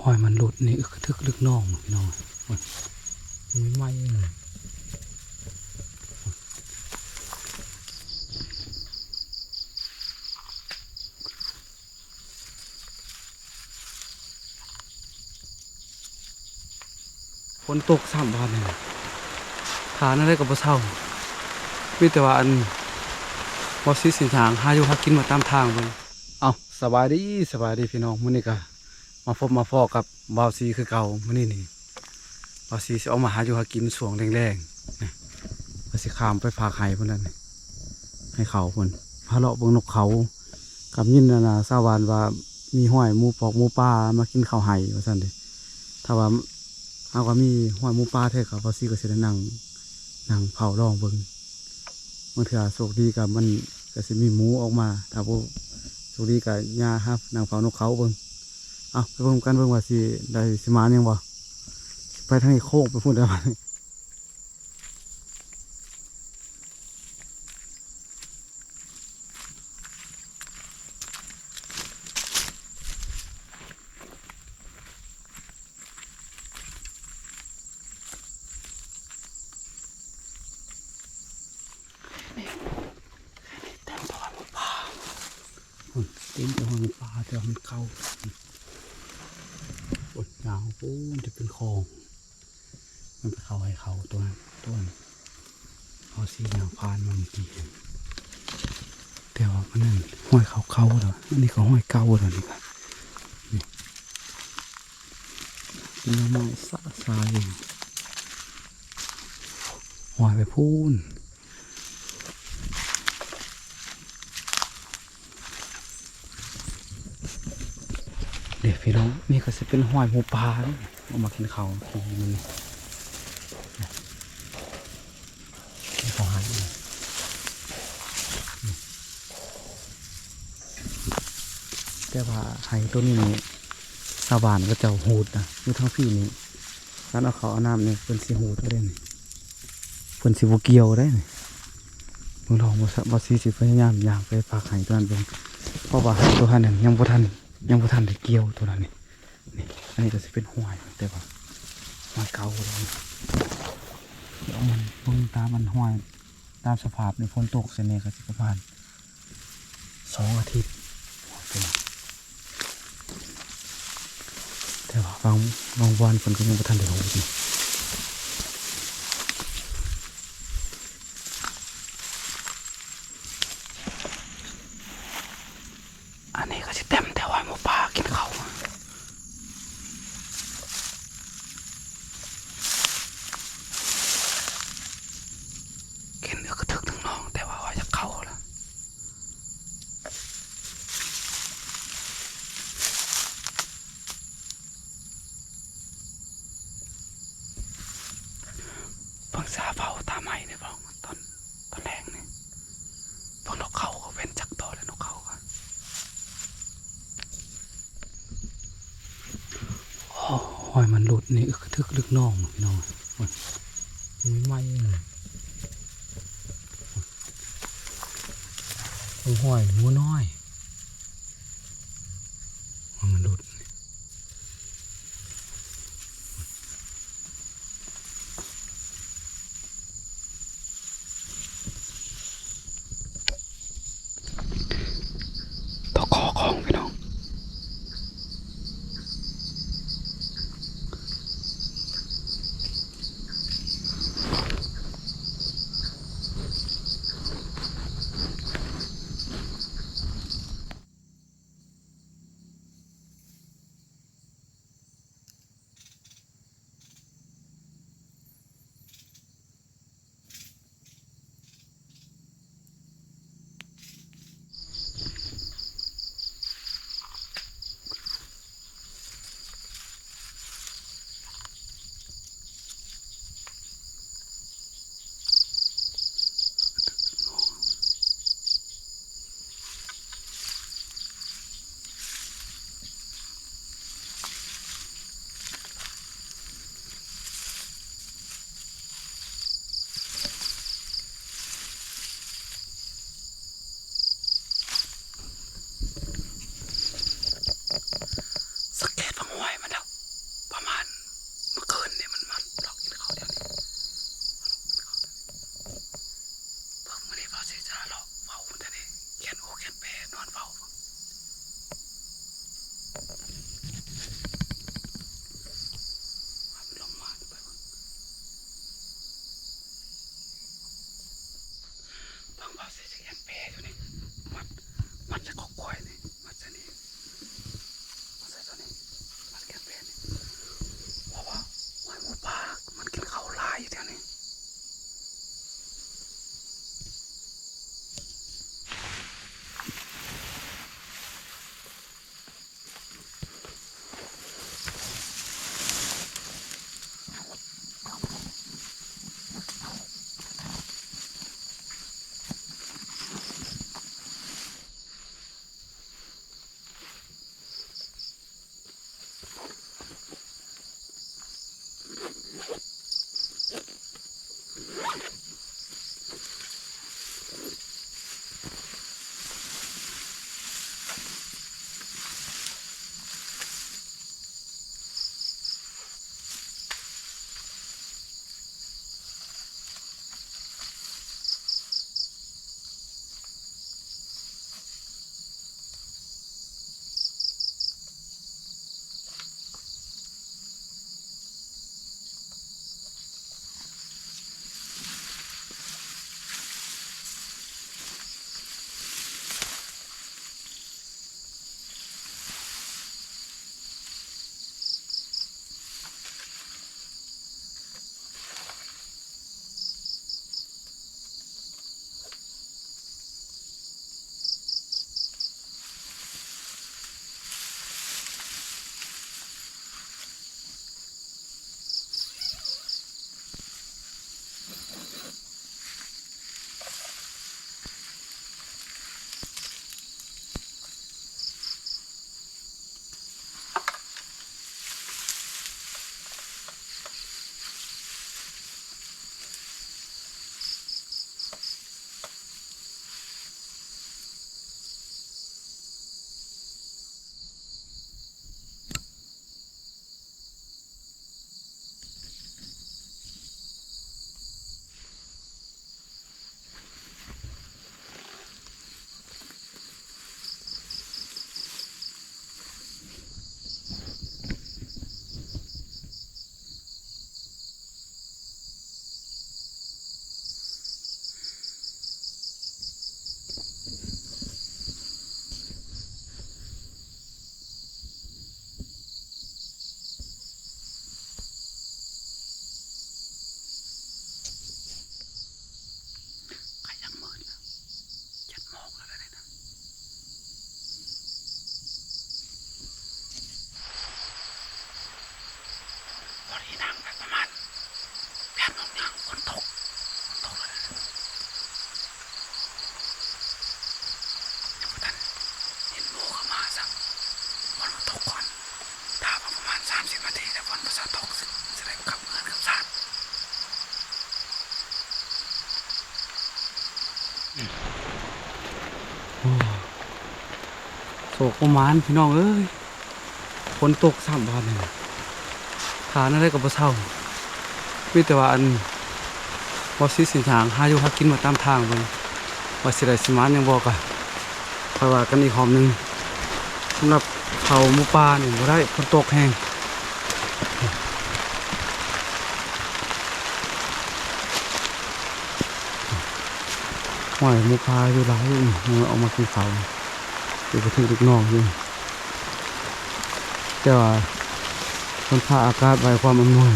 ຮອຍມັນຫຼຸດນີ້ ອຶກກະທຶກລຶກໜອງພີ່ນ້ອງ. ໂອ້ຍ ໃໝ່ໆ ເລີຍ. ຝົນຕົກຊ້ຳບາດນີ້ ຖ້າແນວໃດກໍບໍ່ເຊົາ. ມີແຕ່ວ່າອັນ ບໍ່ຊິ ຊິຍ່າງຫາຢູ່ຫາກິນມາຕາມທາງເບິ່ງ. ເອົ້າ ສະບາຍດີ ສະບາຍດີພີ່ນ້ອງ. ມື້ນີ້ກະມາພົບມາພໍ້ກັບບ່າວສີຄືເກົ່າ. ມື້ນີ້ນີ້ບ່າວສີຊິອອກມາຫາຢູ່ຫາກິນຊ່ວງແລງໆ ນະ ວ່າຊິຂ້າມໄປພາກໄຮ່ພຸ້ນແຫຼະ ໃຫ້ເຂົ້າພຸ້ນ. ພາເລາະເບິ່ງນົກເຂົາ ກັບຍິນອັນນ່າ ຊາວບ້ານວ່າມີຮອຍໝູປອກໝູປາມາກິນເຂົ້າໄຮ່ວ່າຊັ້ນເດ. ຖ້າວ່າຫາກວ່າມີຮອຍໝູປາແທ້ ກໍບ່າວສີກໍຊິໄດ້ນັ່ງ ນັ່ງເຝົ້າລອງເບິ່ງ. ບາງເທື່ອໂຊກດີກໍມັນກໍຊິມີໝູອອກມາ, ຖ້າບໍ່ໂຊກດີກໍຍ່າຫານັ່ງເຝົ້ານົກເຂົາເບິ່ງ. ເອົາ ໄປເບິ່ງກັນເບິ່ງວ່າຊິໄດ້ ຊິມານຫຍັງບໍ່. ໄປທາງນີ້ໂຄ້ງໄປພຸ້ນແລ້ວ. ເຕັມແຕ່ວ່າມັນປ່າ ເຕັມແຕ່ວ່າມັນປ່າ ແຕ່ວ່າມັນເກົ່າ. ໂອ້ຍ ຍາວໂພດ ຈະເປັນຂອງ. ມັນໄປເຂົ້າໃຫ້ເຂົາຕົວນັ້ນ ຕົວນັ້ນ ເຂົາຊີ້ຍ່າງຜ່ານມາເມື່ອກີ້. ແຕ່ວ່າມັນນັ້ນ ຮອຍເຂົາເກົ່າແລ້ວ. ອັນນີ້ກໍຮອຍເກົ່າແລ້ວນີ້. ນີ້ ກິນໜໍ່ໄມ້ຊະຊາຢູ່. ຮອຍໄປພຸ້ນ. ເດ້ພີ່ນ້ອງ ນີ້ກໍຊິເປັນຮອຍໝູປ່າເດ້. ອອກມາກິນເຂົ້າທີ່ມັນນີ້ ເຂົ້າໄຮ່. ແຕ່ວ່າໄຮ່ໂຕນີ້ນີ້ ຊາວບ້ານເຂົາເຈົ້າຮູດນະ ຢູ່ທາງພີ້ນີ້ ການເອົາເຂົ້າເອົານ້ຳນີ້ ເພິ່ນຊິຮູດເອົາເດ້ນີ້. ເພິ່ນຊິບໍ່ກ່ຽວໄດ້ນີ້. ເບິ່ງລອງ ບ່າວສີຊິພະຍາຍາມຍ່າງໄປພາກໄຮ່ຕົວນັ້ນເບິ່ງ ເພາະວ່າໄຮ່ຕົວນັ້ນຍັງບໍ່ທັນ ຍັງບໍ່ທັນໄດ້ກ່ຽວຕົວນັ້ນນີ້. ນີ້ ອັນນີ້ກໍຊິເປັນຮອຍ ແຕ່ວ່າຮອຍເກົ່າແລ້ວ. ດຽວມັນເບິ່ງຕາມອັນຮອຍ ຕາມສະພາບນີ້ ຝົນຕົກໃສ່ແດ່ກໍຊິປະມານ ສອງອາທິດ ແຕ່ວ່າບາງ ບາງວັນເພິ່ນກໍຍັງບໍ່ທັນໄດ້ຮູ້. ອັນນີ້ກໍຊິເຕັມແຕ່ຮອຍໝູປ່າກິນເຂົ້າ. ກິນອຶກກະທຶກໜຶ່ງໜອງ ແຕ່ວ່າວ່າຢາກເຂົ້າລະ. ເບິ່ງຊາເຝົ້າຕາໄມ້ນີ້ ເບິ່ງຕອນ ຕອນແລງນີ້ ເບິ່ງນົກເຂົາກໍເວັ້ນຈັກໂຕແລ້ວ ນົກເຂົາກໍ. ໂອ້ ຮອຍມັນຫຼຸດນີ້ ອຶກກະທຶກລຶກໜອງພີ່ນ້ອງ. ໂອ້ຍ ໃໝ່ໆ ເລີຍ. ໂອ້ຍ ຮອຍໝູນ້ອຍ ຮອຍມັນຫຼຸດ. ຕະຂໍຂອງພີ່ນ້ອງ. ໂ ຕົກບໍ່ໝານພີ່ນ້ອງເອີຍ ຝົນຕົກຊ້ຳບາດນີ້ນະ ຖ້າແນວໃດກໍບໍ່ເຊົາ ມີແຕ່ວ່າອັນ ບໍ່ຊິສິຫາ ຫາຢູ່ຫາກິນມາຕາມທາງເບິ່ງ ວ່າຊິໄດ້ຊິໝານຫຍັງບໍ່ ກະຄ່ອຍວ່າກັນອີກຮອບໜຶ່ງ. ສຳລັບເຂົ້າໝູປ່ານີ້ບໍ່ໄດ້ ຝົນຕົກແຮງ. ຫ້ວຍ ໝູປ່າຢູ່ຫຼາຍຢູ່ນີ້ ອອກມາກິນເຂົ້າ ຢູ່ກະຖືກລູກນ້ອງຢູ່ ແຕ່ວ່າມັນພາອາກາດໄວ້ຄວາມອຳນວຍ